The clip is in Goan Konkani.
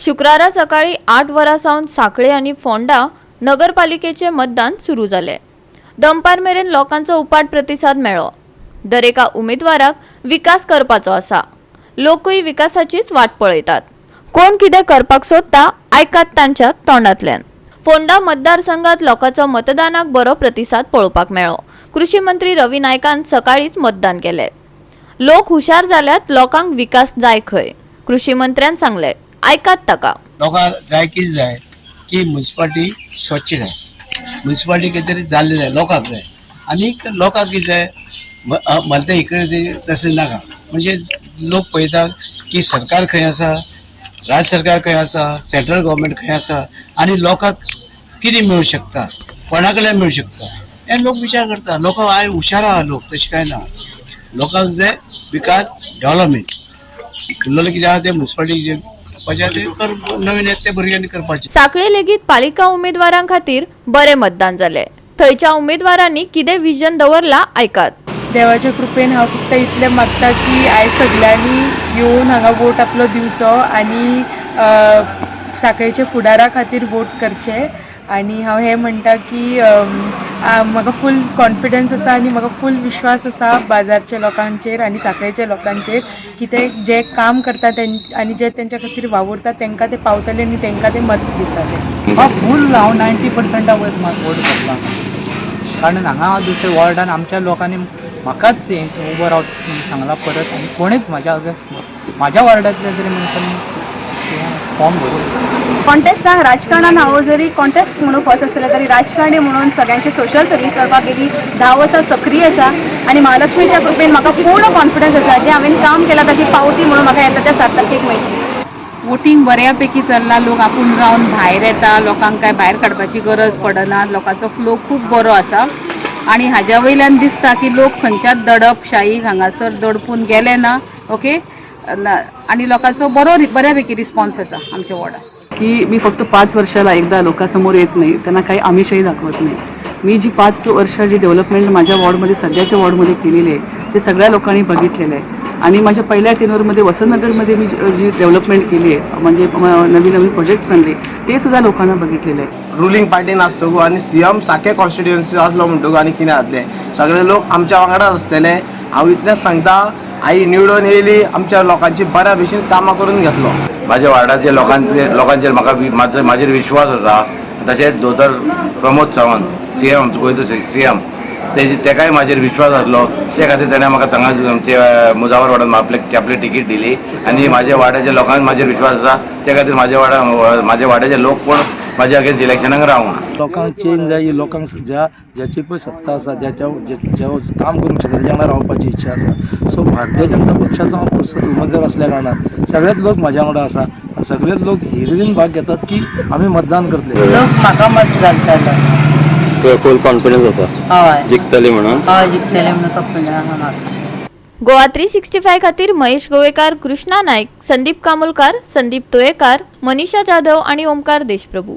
शुक्रारा सकाळी 8 वरां सावन सांखळे आनी फोंडा नगरपालिकेचे मतदान सुरू जालें. दनपार मेरेन लोकांचो उपाट प्रतिसाद मेळ्ळो. दरेका उमेदवाराक विकास करपाचो आसा. लोकूय विकासाचीच वाट पळयतात. कोण कितें करपाक सोदता आयकात तांच्या तोंडांतल्यान. फोंडा मतदारसंघात लोकांचो मतदानाक बरो प्रतिसाद पळोवपाक मेळ्ळो. कृषी मंत्री रवी नायकान सकाळीच मतदान केलें. लोक हुशार जाल्यात, लोकांक विकास जाय खंय, कृषी मंत्र्यान सांगलें. आयकात ताका. लोकांक जाय कितें जाय की मुन्सिपाल्टी स्वच्छ जाय, मुन्सिपाल्टी कितें तरी जाल्लें जाय लोकांक जाय. आनीक लोकांक कितें जाय, मला तें इकडे ते तशें नाका. म्हणजे लोक पळयतात की सरकार खंय आसा, राज्य सरकार खंय आसा, सेंट्रल गव्हर्मेंट खंय आसा आनी लोकांक कितें मेळूं शकता, कोणा कडल्यान मेळूं शकता हें लोक विचार करता. लोकांक आयज हुशार आहा लोक, तशें कांय ना. लोकांक जाय विकास, डेव्हलपमेंट. उरलेलें कितें आहा तें मुन्सिपाल्टी करपाचें ते नवीन येता ते भुरग्यांनी करपाचें. सांखळे लेगीत पालिका उमेदवारां खातीर बरें मतदान जालें. थंयच्या उमेदवारांनी कितें विजन दवरला आयकात. देवाच्या कृपेन हांव फक्त इतलें मागता की आयज सगल्यांनी येवन हांगा वोट आपलो दिवचो आनी सांखळेच्या फुडारा खातीर वोट करचे. आनी हांव हें म्हणटा की म्हाका फूल कॉन्फिडन्स आसा आनी म्हाका फूल विश्वास आसा बाजारच्या लोकांचेर आनी सांखळेच्या लोकांचेर की ते जे काम करता आनी जे तेंच्या खातीर वावुरता तेंकां ते पावतले आनी तेंकां ते मत दितले. हा, फूल हांव 90%ा वयर वोट घातला, कारण हांगा दुसऱ्या वॉर्डान आमच्या लोकांनी म्हाकाच हें उबो राव सांगलां परत आनी कोणेच म्हाज्या अगेन्स्ट म्हाज्या वॉर्डांतल्या तरी मनशांनी फॉर्म भरूंक कॉन्टेस्टाक राजकारणान हांव जरी कॉन्टेस्ट म्हणून फर्स्ट आसलें तरी राजकारणी म्हणून सगळ्यांची सोशल सर्वीस करपाक गेली 10 वर्सां सक्रीय आसा आनी महालक्ष्मीच्या कृपेन म्हाका पूर्ण कॉन्फिडन्स आसा, जें हांवें काम केलां ताची पावती म्हणून म्हाका येता त्या 7 तारखेक मेळटली. वोटींग बऱ्यापैकी चल्लां. लोक आपूण जावन भायर येता, लोकांक काय भायर काडपाची गरज पडना. लोकांचो फ्लो खूब बरो आसा आनी हाज्या वयल्यान दिसता की लोक खंयच्याच दडपशाहीक हांगासर दडपून गेले ना. ओके, आनी लोकांचो बरो बऱ्यापैकी रिस्पॉन्स आसा आमच्या वॉर्डान. की मी फक्त 5 वर्षाला एकदा लोकांसमोर येत नाही, त्यांना काही आमिषही दाखवत नाही. मी जी 5 वर्ष जी डेव्हलपमेंट माझ्या वॉर्डमध्ये, सध्याच्या वॉर्डमध्ये केलेली आहे, ते सगळ्या लोकांनी बघितलेलं आहे. आणि माझ्या पहिल्या टेन्युअरमध्ये वसंतनगरमध्ये मी जी जी डेव्हलपमेंट केली आहे, म्हणजे नवीन नवीन प्रोजेक्ट्स आणले, ते सुद्धा लोकांना बघितलेलं आहे. रुलींग पार्टीन आसतकू आनी सीएम साखे कॉन्स्टिट्युएन्सी आसलो म्हणटकू आनी कितें जातलें, सगळे लोक आमच्या वांगडाच आसतले. हांव इतलेंच सांगता, आई निवडून येयली, आमच्या लोकांची बऱ्या भशेन कामां करून घेतलो. माझ्या वार्डाचे लोकांचेर म्हाका म्हाजेर विश्वास आसा. तशेंच दोतोर प्रमोद सावंत सीएम, आमचो गोंयचो सीएम, तेजे तेकाय म्हाजेर विश्वास आसलो. ते खातीर ताणें म्हाका थांगा आमचे मुजावर वार्डान आपले आपली तिकीट दिली आनी म्हाज्या वाड्याच्या लोकांक म्हाजेर विश्वास आसा. ते खातीर म्हाज्या वाड्याचे लोक पूण म्हाज्या अगेन्स्ट इलेक्शनाक रावना. लोकांक चेंज जाय. लोकांक ज्या ज्याची पळय सत्ता आसा, ज्याच्या जे काम करूंक शकता तेच्या वांगडा रावपाची इच्छा आसा. सो भारतीय जनता पक्षाचो हांव उमेदवार आसल्या कारणान सगळेच लोक म्हाज्या वांगडा आसा आनी सगळेच लोक हिरवीन भाग घेतात की आमी मतदान करतले. लोक म्हाका मत घालतले. तुका फूल कॉन्फिडन्स आसा? हय. जिखतली म्हणून? हय, जिखतले म्हणून कॉन्फिडन्स आसा म्हाका. गोवा 365 खातीर महेश गोवेकार, कृष्णा नाईक, संदीप कामुलकार, संदीप तोयेकार, मनीषा जाधव आणि ओमकार देशप्रभू.